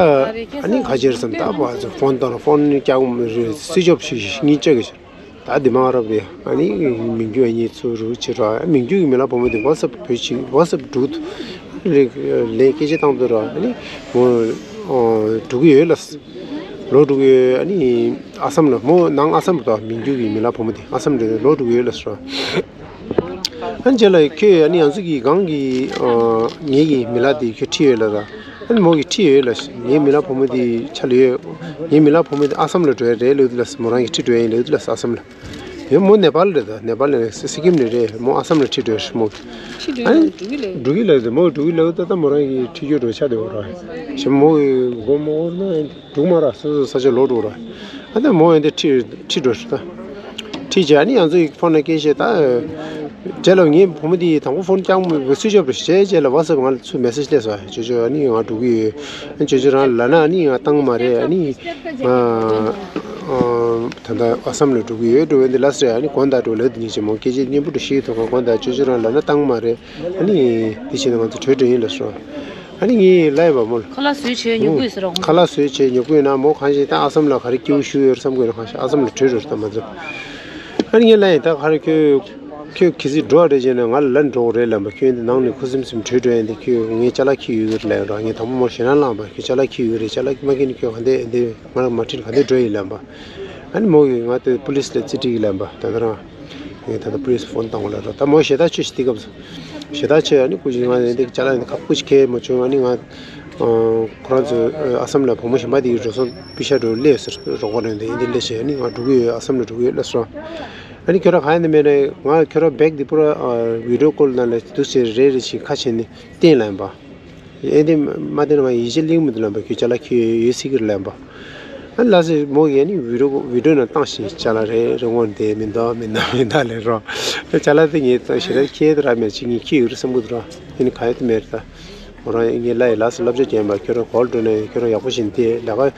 ཨ་ནི་ཁ་ཆེར་བསམ་ད་བ་ཚོ་ཕོན་བཏང་ལ་ཕོན་ནི་རྐྱང་མི་རེད་སི་ཅོབ་ཞིག་ཉིན་ཅག་གི་ཞིག་ད་འདི་མ་རབ་རེད། ཨ་ནི་མི་རྒྱུ་ཨ་ནི་ཚུ་རུ་ཆེ་ར་མི་རྒྱུ་གི་མི་ལ་བུ་མོ་འདི་ཝ་སབ་བོད་ཆི་ཝ་སབ་འབྲུག་ལས་ལས་སྐད་ཆ་བཏང་དུས་ར་ཨ་ནི་མོ་འབྲུག་གི་ཡོད་ལ་ལོ་འབྲུག་ཡོད་ཨ་ནི་ཨ་སམ་ལ་མོ་ནང་ཨ་སམ་རེད་ད་མི་རྒྱུ་གི་མི་ལ་བུ་མོ་འདི་ཨ་སམ་རེད་ལོ་འབྲུག་ཡོད་ལ་སོ། ཨ་ནི་རྗེས་ལ་ཁྱོད་ཨ་ནི་ང་ཚོ་གི་གང་གི་ངེད་ཀྱི་མི་ལ་འདི་ཁྱོད་ཁྲིད་ཡོད་ལ་ད། ཨ་ནི་མོ་གིས་ཁྲིད་ཡོད་ལ། ངའི་མི་ལ་བུ་མོ་དེ་ཆ་ལ་ཡོད། ངའི་མི་ལ་བུ་མོ་དེ་ཨ་སམ་ལ་འགྲོ་ཡ་རེད་ལབ་དུས་ལ་མོ་རང་གིས་ཁྲིད་འགྲོ་ཡ་ཡིན་ལབ་དུས་ལ་ཨ་སམ་ལ། ཡོད་མོ་ནེ་པཱལ་རེད་ད་ནེ་པཱལ་ནས་སི་ཀིམ་ནས་རེད་མོ་ཨ་སམ་ལ་ཁྲིད་འགྲོ་ཡ་རེད་མོ། ཁྲིད་འགྲོ་ཡ་ཨ་ནི་འགྲོ་གི་ལབ་དུས་མོ་འགྲོ་གི་ལབ་ད་ད་མོ་རང་གིས་ཁྲིད་རྒྱུ་འགྲོ་ཆ་དེ་འོ་ར། ཞེ་མོ་གི་མགོ་མོ་འོར་ན་འགྲོ་མ་ར་སོ་སོ་ས་ཆ་ལོག་འགྲོ་ར། ཨ་ནི་མོ་ཡོན་ཏན་ཁྲིད་ཁྲིད་འགྲོ་ཞུ་ད། ཁྲིད་བྱས་ཨ་ནི་ང་ཚོ་ཡི་ཕོན་ནང་སྐད་བཤད་ད། རྗེས་ལ་ངའི་བུ་མོ་དེ་དང་པོ་ཕོན་རྐྱང་མོ་སུའི་ཆོབ་རེ་བྱས་རྗེས་ལ་ཝ་སབ་ང་ལ་ཚུར་མེ་སེཇ་སླེབས་སོང་ཅོ་ཅོ་ཨ་ནི་ང་འགྲོ་གི་ཡོད། ཅོ་ཅོ་རང་ལབ་ན་ཨ་ནི་ང་བཏང་མ་རེད་ཨ་ནི། ང་ད་ལྟ་ཨ་སམ་ལ་འགྲོ་གི་ཡོད་འགྲོ་བའི་འདི་ལ་ཟེར་ཨ་ནི་དགོན་བདག་འགྲོ་ལབ་དེ་ཉིད་ཅེ་མོ་སྐད་ཆ་སྙན་པོ་འགྲོ་ཤེས་ཐུབ་ག་དགོན་བདག་ཅོ་ཅོ་རང་ལབ་ན་བཏང་མ་རེད་ཨ་ནི། དེ་བྱས་ན་ང་ཚོ་གྲོས་འགྲོ་ཡིན་ལ་སོ། ཨ་ནི་ངས་ལབ་ཡིན་པ་མོ་ལ། ཁ་ལག་བཟོས་བྱས་ཉོ་དགོས་ཟེར་རོ། ཁ་ལག་བཟོས་བྱས་ཉོ་དགོས་ན་མོ་གང་ཞིག་ད་ཨ་སམ་ལ་ག་རེ་སྐྱིད་པོ་ཞུ་ཡོད་བསམ་དགོས་ན་གང་ཞིག་ཨ་སམ་ལ་བྲོས་འགྲོ་ད་མ་ཚོ། ཨ་ནི་ངས་ལབ་ཡིན་ད་ག་རེ་ཁྱོད་ཁྱོད་གི་སི་འགྲོ་རེད་བྱས་ན་ང་ལ་ལན་འགྲོ་གི་རེད་ལབ་པ་ཁྱོད་འདི་ནང་ནས་ཁུ་སིམ་སིམ་བྲོས་འགྲོ་ཡིན་འདི་ཁྱོད་ངས་ཅ་ལག་ཁྱེར་ཡོད་གི་རེད་ལབ་རོགས་ངས་དང་པོ་མོ་ཞེད་སྣང་ལངས་པ་ཁྱོད་ཅ་ལག་ཁྱེར་ཡོད་གི་རེད་ཅ་ལག་མ་ཁྱེར་ནས་ཁྱོད་ག་འདི་འདི་ང་ལ་མ་ཁྲིད་ག་འདི་འགྲོ་ཡིན་ལབ་པ། ཨ་ནི་མོ་གིས་ང་དེ་པུ་ལིས་ལ་རྩིས་སྤྲད་གི་ལབ་པ་ད་ལྟ་རང་། ངས་ད་ལྟ་པུ་ལིས་ཕོན་བཏང་བ་ལ་རོ་ད་མོ་ཞེ་ད་ཆོས་ཤིག་དེ་སྐབས་སུ། ཞེ་ད་ཆོས་ཨ་ནི་སྐུ་མཁྱེན་ང་ནས་འདི་ཅ་ལག་འདི་ཁ་སྐུ་ཞིག་ཁྱེར་མ་བྱུང་ཨ་ནི་ང་ ཁོ་རང་ཚོ་ཨ་སམ་ལ་བུ་མོ་གཞན་པ་དེ་གི་འགྲོ་སོང་པེ་ཤ་འགྲོ་སླེབས་ཟེར། རོགས་པ་རེད་འདི་ཡིན་འདི་སླེབས་བྱས་ནི་ང་འགྲོ་གི་ཡོད། ཨ་སམ་ལ་འགྲོ་གི་ཡོད་ལབ་སོང་། ཨ་ནི་ཁྱོད་རང་གང་ཡིན་ནི་མེད་ན་ང་ཁྱོད་རང་བེག་འདི་པུ་ར་བི་ཌི་ཡོ་ཀོལ་ནང་ལ་འདུག་ཟེར་རེ་རེ་བཞིན་ཁ་ཕྱེ་ནས་བསྟན་ལབ་ཡིན་པ། ཨེ་འདི་མ་བསྟན་ན་ང་ཡིད་ཆེས་ལེགས་མི་འདུག་ལབ་པ། ཁྱོད་ཅ་ལག་ཁྱོད་ཡོད་སྲིད་ཀྱི་རེད་ལབ་པ། ཨ་ལགས་སེ་མོ་གིས་ནི་བི་ཌི་ཡོ་བི་ཌི་ཡོ་ནང་བཏང་ཞིང་ཅ་ལག་རེ་རེ་སྔོན་དེ་མི་འདུག་མི་འདུག་མི་འདུག་ལབ་རོགས། ཅ་ལག་དེ་ངས་བཏང་ཞེ་དྲག་ཁྱེད་དེ་ར་མེད་ཅིག་ངས་ཁྱི་ཡོད་རེད་བསམ་གི་འདུག་ར། ཨེ་ནི་ག་ཡོད་དེ་མེད་རེད་ད། མོ་རང་ངས་ལབ་ཡིན་ལགས་སེ་བསླབ་བྱ་རྒན་པ་ཁྱོད་རང་གོལ་འགྲོ་ནས་ཁྱོད་རང་ཡག་པོ་བྱིན་ཏེ་ལས་ཀ་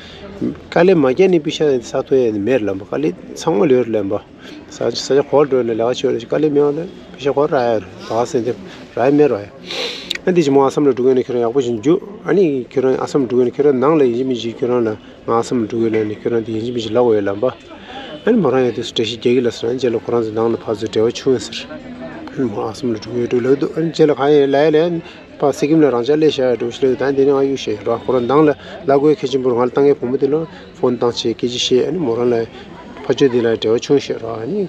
དཀའ་ལས་མ་བརྒྱབ་ནས་པེ་ཤ་ཟ་ཐུབ་ཡ་མེད་རེད་ལབ་པ། དཀའ་ལས་ཚང་མ་ལོས་རེད་ལབ་པ། ས་ས་ཆ་གོལ་འགྲོ་ནས་ལས་ཀ་བྱོས་རེད། དཀའ་ལས་མེད་པ་ལས་པེ་ཤ་གོལ་རག་ཡ་རེད། ད་ག་སེ་འདི་རག་ཡ་མེད་རོགས་ཡ། ཨ་འདི་ཅི་མོ་ཨ་སམ་ལ་འགྲོ་གི་ཡོད་ན་ཁྱོད་རང་ཡག་པོ་བྱིན་རྒྱུ། ཨ་ནི་ཁྱོད་རང་ཨ་སམ་འགྲོ་གི་ཡོད་ན་ཁྱོད་རང་ནང་ལ་ཡིན་གཅིག་མིན་གཅིག་ཁྱོད་རང་ལ། ང་ཨ་སམ་ལ་འགྲོ་གི་ཡོད་ན་ནི་ཁྱོད་རང་དེ་ཡིན་གཅིག་མིན་གཅིག་ལབ་དགོས་ཡོད་ལབ་པ། ཨ་ནི་མོ་རང་ཡང་དེ་སུ་འགྲེལ་བཤད་རྒྱག་གི་ལབ་སོང་། ཨ་ནི་རྗེས་ལ་ཁོ་རང་ཚོ་ནང་ལ་ཕར་ཚུར་འབྲེལ་བ་བྱུང་ཡོད་ཟེར། ཨ་ནི་མོ་ཨ་སམ་ལ་འགྲོ་གི་ཡོད་འགྲོ་ལབ་འདུག་ཨ་ནི་རྗེས་ལ་གང་ཡིན་ལབ་ཡ་ལབ་ཡ་ཕར་སི་ཀིམ་ལ་རང་འཇགས་སླེབས་བཞག་ཡ་འགྲོ་ཞིག་ལབ་འདུག་ད་འདི་ནས་ང་གཡུག་བཞག་ཡོད་རོགས། ཁོ་རང་ནང་ལ་ལབ་དགོས་ཡ་གལ་ཆེན་པོ་རེད། ང་ལ་བཏང་མཁན་བུ་མོ་དེ་ལ་ཕོན་བཏང་བྱས་སྐད་ཆ་བཤད། ཨ་ནི་མོ་རང་ལ་ཕར་ཕྱོགས་དེ་ལ་འབྲེལ་བ་བྱུང་བཞག་རོགས། ཨ་ནི་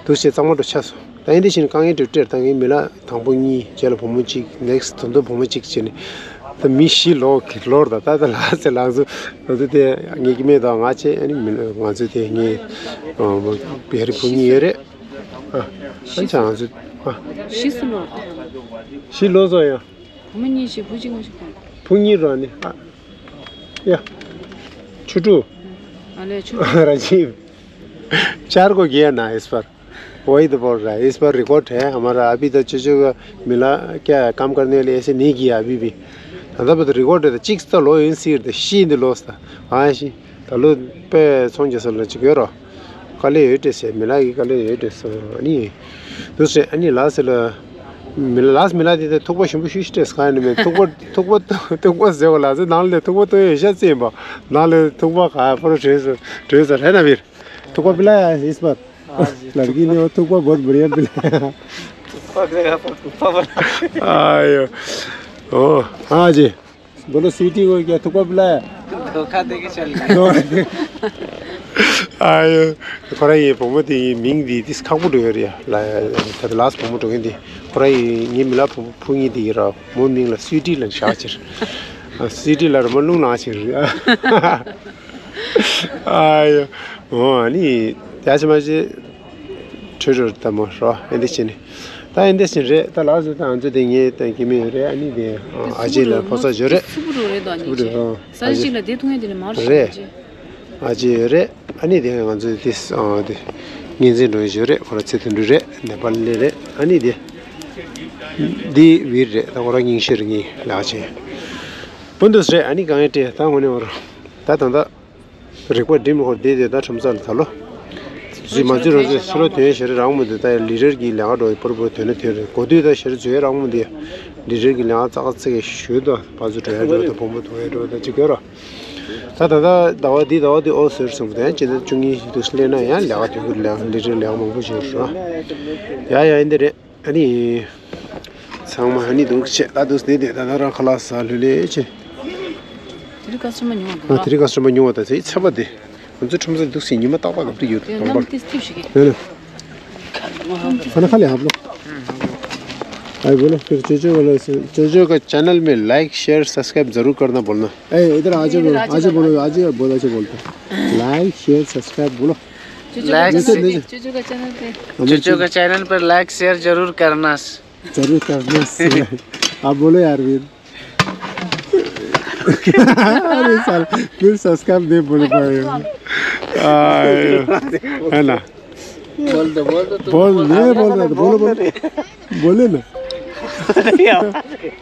འདུག་སེ་གཙང་མ་འགྲོ་ཆགས་སོང་། ད་ཡིན་དེ་བཞིན་དཀའ་ངལ་འགྲོ་སྤྲད། ད་ངའི་མི་ལ་དང་པོ་གཉིས། རྗེས་ལ་བུ་མོ་གཅིག next ད་དུང་བུ་མོ་གཅིག་བྱས་ནས་ད་མི་བཞི་ལོག་གི་ལོར་ད་ད་ད་ལགས་སེ་ལགས་སོ། ང་ཚོ་དེ་ངེད་ཀྱི་མེད་དང་ང་བྱས། ཨ་ནི་མི་ང་ཚོ་དེ་ངའི་བེ་རི་བུ་གཉིས་ཡོད་རེད། ཨ་ཨ་ནི་ང་ཚོ་ཨ་བཞི་སུ་ལོག་བཞི་ལོག་སོང་ཡ། བུ་མོ་གཉིས་བྱས་བུ་གཅིག་མ་བྱས་གང་། བུ་གཉིས་རོགས་ནི་ཨ་ཡ། ཆུ་ཕྲུག་ཨ་ལས་ཆུ་ཕྲུག་ར་ཇིབ། चार को गया ना इस पर। वही तो बोल रहा है, इस पर रिकॉर्ड है हमारा। अभी तो चूचू का मिला क्या, काम करने वाले ऐसे नहीं किया अभी भी। ད་ལྟ་བར་དུ་རི་ཀོར་ཌི་དེ་གཅིག་ཙམ་ལོག་ཡིན་སྲིད་དེ་བཞི་འདི་ལོག་སྟེ། ཨ་ཤི། ད་ལོ་དཔེ་ཚོང་རྒྱག་ས་ལ་ཅིག་ཡོད་རོ། དཀའ་ལས་ཡོད་དྲེ་ཟེར། མི་ལགས་ཀྱི་དཀའ་ལས་ཡོད་དྲེ་ཟེར། ཨ་ནི་འདུག་སེ་ཨ་ནི་ལགས་སེ་ལ། མི་ལགས་མི་ལགས་དེ་དེ་ཐུག་པ་ཞིམ་པོ་ཞུ་ཞིག་སྤྲད་ས་ག་ནི་མེད། ཐུག་པ་ཐུག་པ་ཐུག་པ་ཟེར་བ་ལགས་སེ་ནང་ལ་ཐུག་པ་བཏོན་ཡོད་ཤག་ཙེ་ཡིན་པ། ནང་ལ་ཐུག་པ་ག་པར་བྲོས་སོ་བྲོས་སོ་རེད་ན་བིར། थुक्पा पिलाया इस बार। हाँ जी। लड़की ने वो थुक्पा बहुत बढ़िया पिलाया। थुक्पा की जगह पर थुक्पा बना। आयो। ओ, हाँ जी। बोलो, स्वीटी को क्या थुक्पा पिलाया? धोखा दे के चल गई। धोखा दे। आयो। ཁོ་རང་ཡི་བུ་མོ་དེ་ཡི་མིང་དེ་དེ་ཁག་པོ་འགྲོ་ཡོད་རེད་ཡ། ལ་ད་ལྟ་ལགས་བུ་མོ་འགྲོ་མཁན་དེ། ཁོ་རང་ཡི་ངའི་མི་ལ་བུ་མོ་ཕུ་གཉིས་དེ་ཡི་ར་མོ་མིང་ལ་སུའི་ཊི་ལ་བཞག་ཕྱིར། ཨ་སུའི་ཊི་ལ་ར་མོ་རླུང་ལངས་ཕྱིར། ཨ་ཡོ། འོ་ཨ་ནི་ཡ་ཆེ་མ་ཆེ་ཁྲོས་ཁྲོས་ལྟ་མོ་རོ་ཨེ་འདི་བྱས་ནས། ད་ཨེ་འདི་བྱས་རེད། ད་ལགས་སོ། ད་ང་ཚོ་དེ་ངའི་ད་སྐྱེ་དམན་ཡོད་རེད། ཨ་ནི་དེ་ཨ་ཅེ་ལ་ཕོ་གསར་ཡོད་རེད། སུ་བུ་རུ་རེད་དོ། ཨ་ནི་སུ་བུ་རུ་རེད། ས་ཆ་གཅིག་ལ་དེ་ཐུག་ཡ་དེ་ལ་མ་རེད། རེད། ཨ་ཅེ་ཡོད་རེད། ཨ་ནི་དེ་ང་ཚོ་དེ་ཨ་དེ་ངེས་འཛིན་འགྲོ་ཡ་ཡོད་རེད། ཁོ་ར་ཚེ་དོན་འགྲུལ་རེད། ནེ་པ་ལི་རེད། ཨ་ནི་དེ་དེ་བིར་རེད། ད་ཁོ་ར་རྙིང་ཤེར་གཉིས་ལགས་ཆེ་བུ་འདུག་རེད། ཨ་ནི་གང་ཡང་སྤྲད་ད་ངོ་ནས་བར་ད་ད་ད། རིག་པ་སྒྲིམ་ཁོར་བསྡད་དེ་ད་ཁྲོམ་ས་ལ་ད་ལོ། རྫུས་མ་རྫུས་རང་རྫུས་ཕྱི་ལོ་དོན་ཞེ་རེ་རང་མོ་འདུག་ད་ལི་རེར་གྱི་ལས་ཀ་འགྲོ་བའི་པོར་པོར་དོན་ན་དོན་རེད། གོ་དུས་ད་ཞེ་རེ་རྫུས་རང་མོ་འདི། ལི་རེར་གྱི་ལས་ཀ་ཙག་ཙིག་ཞུས་དོ། ཕར་ཚུར་འགྲོ་ཡ་འགྲོ་དང་བུ་མོ་ཐུག་ཡ་འགྲོ་དང་ཅི་དགོས་ར། ད་ད་ད་ཟླ་བ་འདི་ཟླ་བ་འདི་ཨོ་ཟེར་སོང་དེ་ཇི་ལྟར་བཅུ་གཉིས་འདུག་སླེབས་ན་ཡང་ལས་ཀ་དོན་གྱི་ལས་ཀ་ལི་རེར་ལས་ཀ་མང་པོ་བྱེད་ར། ཡ་ཡ་ཡིན་དེ་རེད། ཨ་ནི། ཚང་མ་ཨ་ནི་འདུག་བྱས་ད་འདུག་སེ་དེ་ད་ད་རང་ཁ་ལག་ཟ་ལྷོད་ལྷོད་བྱས། དེ་རིང་ཀ་སི་ཊོ་མར་ཉུང་བ་འདུག་ཨ་དེ་རིང་ཀ་སི་ཊོ་མར་ཉུང་བ་དང་ཚེ་ཚ་བ་དེ། ང་ཚོའི་ཁྲོམ་ས་འདུག་སེ་ཉི་མ་རྟག་པར་འགབ་ཏུ་ཡོད་དེ་དང་པར། ལམ་ཏིས་ཏིས་ཞིག་གི་ཡོད་ནི། ཁ་ན་ཁ་ལས་ཧབ་ལོ། अरे बोलो फिर चोचो बोलो। चोचो का चैनल में लाइक शेयर सब्सक्राइब जरूर करना बोलना। ए इधर आजे बोलो, आजे बोलो, आजे बोलो, आजे बोलते हैं। लाइक शेयर सब्सक्राइब बोलो। लाइक नीचे, नीचे। चोचो का चैनल पे। चोचो का चैनल पर लाइक शेयर जरूर करना। जरूर करना। आप बोलो यार वीर। अरे साल फिर सब्सक्राइब नहीं बोल पाए। आयो, है ना? बोल दो, बोल दो, तुम बोल, बोल, मैं आप बोल रहा था, बोलो, बोलो। बोले ना।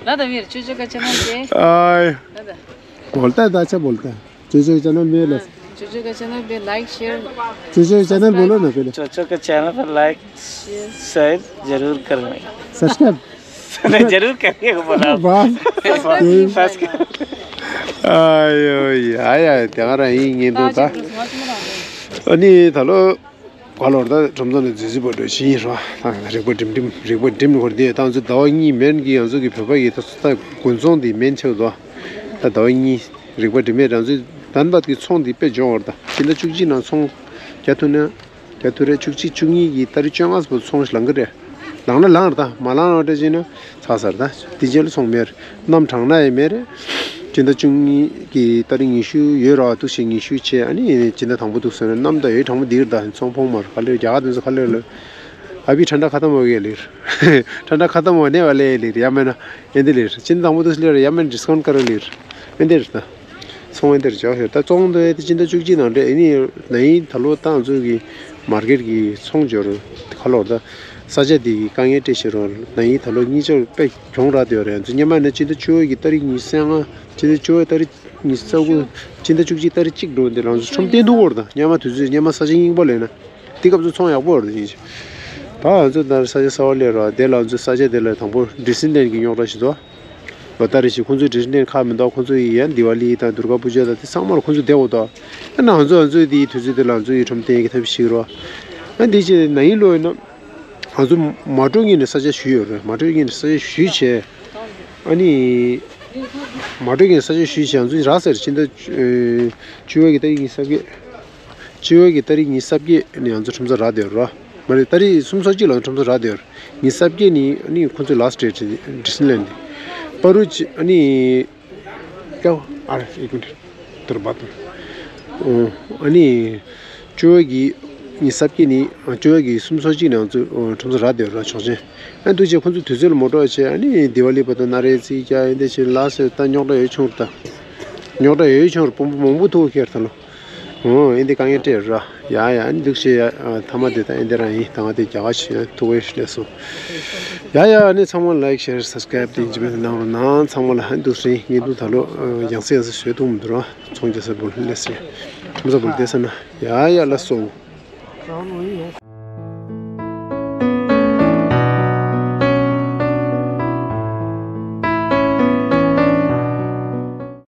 ला तो वीर, चोचो का चैनल पे। आयो। ला तो। बोलता है तो अच्छा बोलता है। चोचो का चैनल में ला। हाँ, चोचो का चैनल पे लाइक, शेयर। चोचो का चैनल बोलो ना पहले। चोचो का चैनल पर लाइक, शेयर जरूर करना। सब्सक्राइब। नहीं, जरूर करिए बोला। बस। बस। आयो, आयो, त्यारा ही ये तो था। अनि थलो कलर त ཁྲོམ་ས་ནས་འཛུལ་འཛུལ་པོ་འགྲོ་བཞིན་ཡིན་རོ། ད་རིག་པ་སྒྲིམ་སྒྲིམ་རིག་པ་སྒྲིམ་ནས་འཁོར་དེ་ད་ང་ཚོ་ཟླ་བ་གཉིས་མན་གྱི་ང་ཚོ་གི་བོད་པ་གི་ད་ད་དགུན་ཚོང་དེ་མན་ཆགས་འདུག་ད་ཟླ་བ་གཉིས་རིག་པ་སྒྲིམ་མེད་རང་ཚོའི་དན་བད་ཀྱི་ཚོང་དེ་དཔེ་འཇོག་བར་ད་ཕྱི་ཟླ་བཅུ་གཅིག་ནང་ཚོང་རྒྱག་ཐུབ་ན་རྒྱག་ཐུབ་རེད། བཅུ་གཅིག་བཅུ་གཉིས་ཀྱི་ཏ་རིག་བཅོ་ལྔ་བར་ཚོང་ལང་གི་རེད། ལང་ན་ལང་ར་ད་མ་ལང་ར་འདྲ་བྱས་ན་ཚར་ཚར་ད་དེ་རྗེས་ལ་ཚོང་མེད་རེད། གནམ་གྲང་ན་ཡང་མེད་རེད། སྤྱི་ཟླ་བཅུ་གཉིས་ཀྱི་ཏ་རིག་ཉི་ཤུ་ཡོད་ར། འདུག་སེ་ཉི་ཤུ་བྱས། ཨ་ནི་སྤྱི་ཟླ་དང་པོ་འདུག་སེ་ནས་གནམ་ད་ཡོད། དྲང་པོ་འདིར་ད་ཚོང་ཕོང་མར་ག་ལེར་རྒྱ་གར་དེ་ཚོ་ག་ལེར་ལ། ཨ་བི་ཁྲ་འདྲ་ཁ་ཏ་མོ་གེ་ལེར། ཁྲ་འདྲ་ཁ་ཏ་མོ་ནས་བ་ལེ་ལེར་ཡ་མེད་ན། ཨེ་འདི་ལེར་སྤྱི་ཟླ་དང་པོ་འདུག་སེ་ལེར་ཡ་མེད་ན་ཌིསི་ཀའུན་ཊི་ཀ་ར་ལེར། ཨེ་འདི་རེད་ད། ཚོང་ཨེ་འདི་རེད་ཇོ་ཧེ་ད་ཚོང་འདི་ཨེ་དེ་སྤྱི་ཟླ་བཅུ་གཅིག་ནང་འདྲ་ཨེ་ནི་ན་ཡིན་ད་ལོ་ད་ང་ཚོ་གི་མར་ཀེཊ་གི་ཚོང་འབྱོར་ག་ལོར་ད། ས་ཆ་དེ་གི་དཀའ་ངལ་འཕྲད་ཤེས་རོགས་ན་ཡིན་ད་ལོ་གཉིས་ཆར་དཔེ་གྱོང་རག་དེ་ཡོད་རེད། ང་ཚོ་སྔོན་མ་ནས་སྤྱི་ཟླ་བཅུ་པ་གི་ཏ་རིག་ཉི་ཤུ་རྩ་ལྔ། སྤྱི་ཟླ་བཅུ་པ་ཏ་རིག་ཉི་ཤུ་རྩ་དགུ། སྤྱི་ཟླ་བཅུ་གཅིག་ཏ་རིག་གཅིག་འགྲོ་འདི་རང་ཚོ་ཁྲོམ་བསྟན་འདུག་གོ་ར། ད་སྔོན་མ་དུས་ཚོད་སྔོན་མ་ས་ཆ་རྙིང་པ་ལས་ན་དེ་སྐབས་སུ་ཚོང་ཡག་པོ་རེད་ཡིན་ཞིང་། ད་ང་ཚོ་ད་ས་ཆ་གསར་པ་སླེབས་ར། དེ་ལ་ང་ཚོ་ས་ཆ་དེ་ལ་དང་པོ་ཌི་སི་ནི་ལེན་གྱི་རྙོག་དྲ་ཞིག་འདུག་ལོ་ལྟར་རེ་བཞིན་ཁོང་ཚོའི་ཌི་སི་ནི་ལེན་ཁག་མི་འདུག་ཁོང་ཚོ་ཡི་ཡན་དི་ཝ་ལི་དང་དུར་ག་པུ་ཇ་དང་དེ་ཚང་མར་ཁོང་ཚོ་བསྡད་འོ་ད། ཡང་ན་ང་ཚོ་ང་ཚོའི་དེའི་དུས་ཚོད་དེ་ལ་ང་ཚོ་ཡི་ཁྲོམ་སྟོན་གྱི་ཐབས་ཤེས་རོགས། ཨ་འདི་ཅི་ན་ཡིན་ལོ་ཡིན་ན། ང་ཚོ་མ་འགྲོ་ངེས་ནས་ས་ཆ་ཞུས་ཡོད་རེད། མ་འགྲོ་ངེས་ནས་ས་ཆ་ཞུས་བྱས། ཨ་ནི། མ་འགྲོ་ངེས་ནས་ས་ཆ་ཞུས་བྱས་ང་ཚོ་རག་ཟེར་ཕྱི་ཟླ་བཅུ་པ་གི་ཏ་རིག་ཉི་ཤུ་རྩ་བརྒྱད། བཅུ་པ་གི་ཏ་རིག་ཉི་ཤུ་རྩ་བརྒྱད་ནས་ང་ཚོ་ཁྲོམ་ས་རག་བསྡད་ཡོད་རེད། མ་རེད་ཏ་རིག་སུམ་ཅུ་སོ་གཅིག་ལ་ཁྲོམ་ས་རག་བསྡད་ཡོད་རེད། ཉི་ཤུ་རྩ་བརྒྱད་ནི་ཨ་ནི་ཁོང་ཚོའི་ལ་སི་ཊི་ཌེ་ཊི་ཌི་སི་ནི་ལེན་དེ། པ་རུ་ཅི་ཨ་ནི། ཀྱའོ། ཨ་རེ་ཨི་ཀུན་དེར་བ་དང་། ཨོ། ཨ་ནི། བཅུ་པ་གི་ཉི་ཤུ་རྩ་བརྒྱད་ནི་བཅུ་པ་གི་སུམ་ཅུ་སོ་གཅིག་ནང་ཚུད་ཁྲོམ་ས་རག་བསྡད་ཡོད་ར་ཆོག་མཆན། ཨ་འདུག་བྱས་ཁོང་ཚོ་དུས་ཚོད་ལ་མ་འགྲོ་བྱས་ཨ་ནི་དི་ཝ་ལི་བར་དུ་ན་རེ་རྩིས་རྒྱག་ཨེ་འདི་བྱས་ལ་སེ་ད་རྙོག་དྲ་ཡོད་བྱུང་ར་ད། རྙོག་དྲ་ཡོད་བྱུང་ར་དཔོན་པོ་མང་པོ་ཐུག་ཁྱེར་ད་ལོ། ཨོ་ཨེ་འདི་དཀའ་ངལ་སྤྲད་ར། ཡ་ཡ་ཨ་ནི་འདུག་བྱས་ཡ་ཐ་མ་དེ་ད་ཨེ་འདི་རང་ཡིན། ད་ང་དེ་རྒྱ་གར་ཕྱིན་ཐུག་པའི་ལས་སོ། ཡ་ཡ་ཨ་ནི་ཚང་མ་ལའིཀ་ཤེར་སབ་སི་ཀ་རའིབ་དེ་ཡིན་གཅིག་མིན་གནང་རོགས་གནང་། ཚང་མ་ལ་ཨ་ནི་འདུག་སེ་ངས་འདུག་ད་ལོ་ཡང་སེ་ཡང་སེ་བཟོས་ཐུབ་མི་འདུག་ར། ཚོང་རྒྱག་ས་བུ་ལས་སེ་ཁྲོམ་ས་བུ་བསྡད་ས་ན། ཡ་ཡ་ལ་སོ།